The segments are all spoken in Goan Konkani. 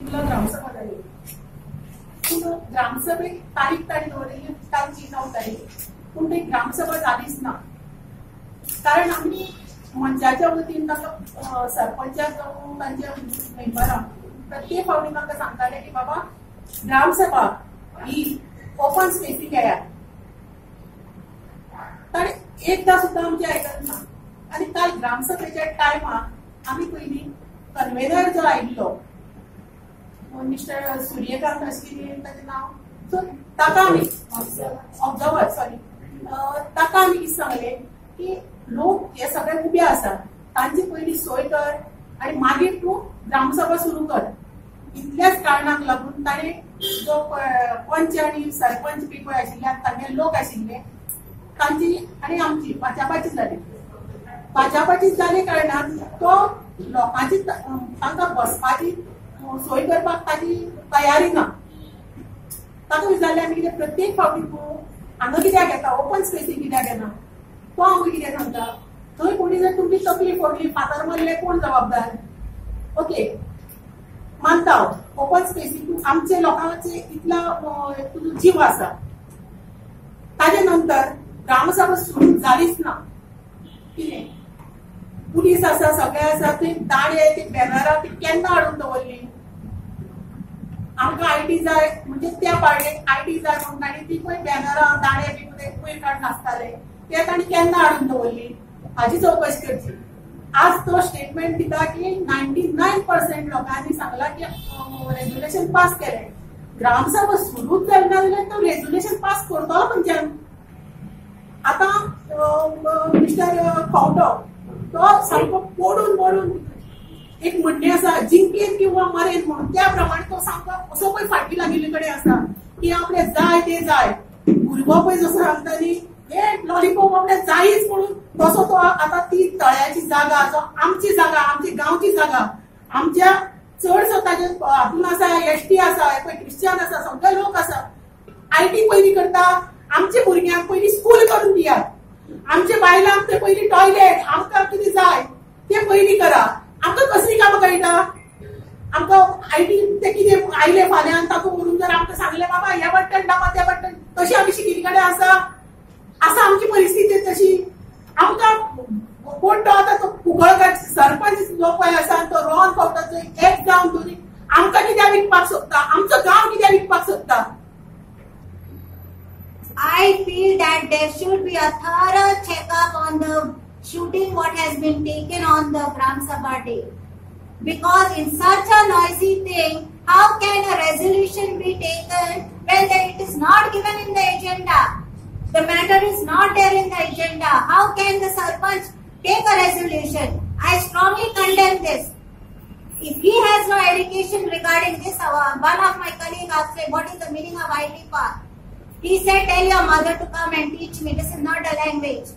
चिंबला ग्रामसभा जाली. पूण ग्रामसभेक तारीख ताणी दवरिल्ली ताची 9 तारीख, पूण ती ग्रामसभा जालीच ना. कारण आमी मंचाच्या वतीन तांकां सरपंचाक जावं तांच्या मेंबरांक प्रत्येक फावटी तांकां सांगताले की बाबा ग्रामसभा ही ओपन स्पेसीक येयात. ताणें एकदां सुद्दां आमचें आयकलें ना. आनी काल ग्रामसभेच्या टायमाक आमी पयलीं कन्वेनर जो आयिल्लो मिस्टर सूर्यकांत अशें कितें ताचें नांव, सो ताका आमी ऑब्जर्वर सॉरी ताका आमी कितें सांगलें की लोक हे सगळे उबे आसात, तांची पयली सोय कर आनी मागीर तूं ग्रामसभा सुरू कर. इतल्याच कारणाक लागून ताणें जो पंच आनी सरपंच बी पळय आशिल्ले तांगे लोक आशिल्ले तांची आनी आमची बाचाबाची जाली. बाचाबाची जाली कारणान तो लोकांची तांकां बसपाची सोय करपाक ताची तयारी ना. ताका विचारलें आमी कितें प्रत्येक फावटी तूं हांगा कित्याक येता, ओपन स्पेसीक कित्याक येना? तो आमकां कितें सांगता, थंय कोणी जर तुमची तकली फोडली, फातर मारले, कोण जबाबदार? ओके मानता ओपन स्पेसीक आमचे लोकांचे इतला तुजो जीव आसा. ताजे नंतर ग्रामसभा सुरू जालीच ना. कितें पुलीस आसा, सगळे आसा, थंय दाडे ती बॅनरां ती केन्ना हाडून दवरली? आमकां IT जाय म्हणजे त्या पार्टेक IT जाय म्हणून तांणी ती पळय बॅनरां दाडे बी पयर काडून आसताले ते तांणी केन्ना हाडून दवरली हाची चवकशी करची. आज तो स्टेटमेंट दिता की 99% लोकांनी सांगला की रेज्युलेशन पास केलें. ग्रामसभा सुरूच जाली ना जाल्यार तो रेज्युलेशन पास करतलो खंयच्यान? आतां मिस्टर खंवटो तो सामको पडून पडून एक म्हणणें आसा जिंकेन किंवा मरेन म्हणून, त्या प्रमाणे तो सामको असो पळय फाटी लागिल्ले कडेन आसा की आपल्या जाय ते जाय. भुरगो पळय जसो सांगता न्ही हे लॉलीपॉप आपल्या जायच म्हणून, तसो तो आतां ती तळ्याची जागा जो आमची जागा, आमची गांवची जागा, आमच्या चडसो ताजे हातून आसा एसटी आसा, पळय क्रिश्चन आसा, सगळे लोक आसा. IT पयलीं करता, आमच्या भुरग्यांक पयलीं स्कूल करून दियात, आमच्या बायलांक ते पयलीं टॉयलेट, आमकां कितें जाय ते पयलीं करा. आमकां कसलीं कामां कळटा? आमकां IT ते कितें आयले फाल्यां तातूंत व्हरून जर आमकां सांगलें बाबा हें बटन दाबा तें बटन, तशी आमी शिकिल्ले कडेन आसा आसा आमची परिस्थिती तशी. आमकां कोण तो आतां तो कुंकळकार सरपंच जो पळय आसा तो रोहन खंवटोचो एक जावन दोनी आमकां कित्याक विकपाक सोदता, आमचो गांव कित्याक विकपाक सोदता? I feel that there should be a thorough checkup on the shooting what has been taken on the Gram Sabha day. Because in such a noisy thing, how can a resolution be taken when it is not given in the agenda? The matter is not there in the agenda. How can the sarpanch take a resolution? I strongly condemn this. If he has no education regarding this, one of my colleagues asked me, what is the meaning of IT park? He said, tell your mother to come and teach me. This is not a language.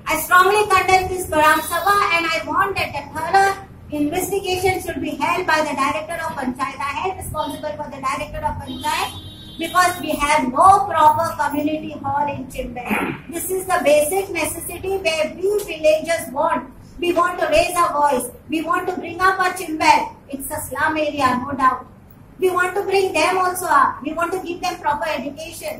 I strongly condemn this Gram Sabha and I want that a thorough investigation should be held by the director of Panchayat. I am responsible for the director of Panchayat because we have no proper community hall in Chimbel. This is the basic necessity where we villagers want. We want to raise our voice. We want to bring up our Chimbel. It's a slum area, no doubt. We want to bring them also up. We want to give them proper education.